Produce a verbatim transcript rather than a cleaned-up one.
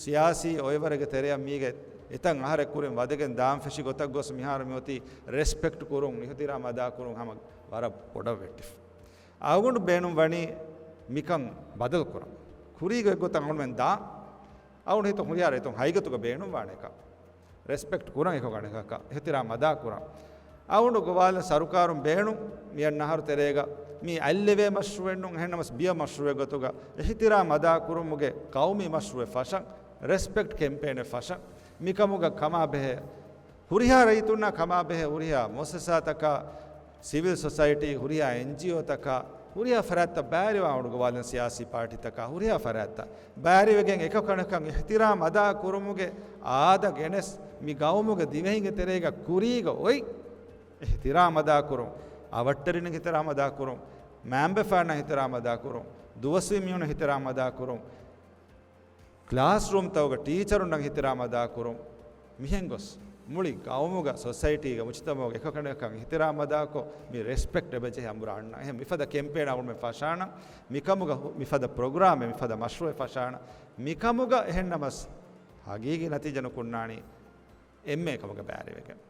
ސިޔާސީ އޮއެވަރެއްގެ ތެރެއަށް މީގެ އެތަން އަހަރެއް ކުރިން ވަދެގެން ދާން ފެށި ގޮތަށް ގޮސް މިހާރު މިއޮތީ ރެސްޕެކްޓް ކުރުން، އިހުތިރާމް އަދާ ކުރުން ހަމަ ވަރަށް ބޮޑަށް ވެއްޓިފަ. އަޅުގަނޑު ބޭނުން ވަނީ މިކަން ބަދަލު ކުރަން. ކުރީގެ އެއްގޮތަށް އަޅުމެން ދާ، އަޅުގަނޑު ހިތުން ހުރިހާ ރައްޔިތުން ހަގީގަތުގަ ބޭނުން ވާނެ އެކަން. ރެސްޕެކްޓް ކުރަން އެކަކަށް އެކަކަށް، އިހުތިރާމް އަދާ ކުރަން. އަޅުގަނޑު ގޮވާލަން ސަރުކާރުން ބޭނުން މިއަންނަ އަހަރު ތެރޭގަ މި އަތްލެވޭ މަޝްރޫއެއް ނޫން، އެހެންނަމަސް ބިޔަ މަޝްރޫއެއް ގޮތުގަ އިހުތިރާމް އަދާ ކުރުމުގެ ޤައުމީ މަޝްރޫއެއް ފަށަން، ރެސްޕެކްޓް ކެމްޕޭނެއް ފަށަން. މިކަމުގަ ކަމާ ބެހޭ ހުރިހާ ރައްޔިތުންނާ ކަމާ ބެހޭ ހުރިހާ މުއައްސަސާތަކާ، ސިވިލް ސޮސައިޓީ، ހުރިހާ އެންޖީއޯތަކާ، ހުރިހާ ފަރާތްތައް ބައިވެރިވާ އަޅުގަނޑު ގޮވާލަން ސިޔާސީ ޕާޓީތަކާ، ހުރިހާ ފަރާތްތައް ބައިވެރިވެގެން އެކަކަށް އެކަކަށް އިހުތިރާމް އަދާ ކުރުމުގެ އާދަ ގެނެސް، މި ގައުމުގެ ދިވެހިންގެ ތެރޭގަ ކުރީގަ އޮތް އިހުތިރާމް އަދާ ކުރުން، އަވަށްޓެރިންނަށް އިހުތިރާމް އަދާ ކުރުން، މައިންބަފައިންނަށް އިހުތިރާމް އަދާ ކުރުން، ދުވަސްވީ މީހުންނަށް އިހުތިރާމް އަދާ ކުރުން، ކްލާސްރޫމްތަކުގަ ޓީޗަރުންނަށް އިހުތިރާމް އަދާކުރުން، މިހެން ގޮސް މުޅި ގައުމުގަ، ސޮސައިޓީގަ، މުޖްތަމަޢުގަ އެކަކަށް އެކަކަށް އިހުތިރާމް އަދާކޮށް، މި ރެސްޕެކްޓް އެބަޖެހޭ އަނބުރާ އަންނަ. އެހެން މިފަދަ ކެމްޕޭން އަޅުގަނޑުމެން ފަށާނަން، މިކަމުގަ ހު-، މިފަދަ ޕްރޮގްރާމެއް، މިފަދަ މަޝްރޫއެއް ފަށާނަން، މިކަމުގަ އެހެންނަމަސް ހަގީގީ ނަތީޖަ ނުކުންނާނީ އެންމެ ކަމުގަ ބައިވެރިވެގެން.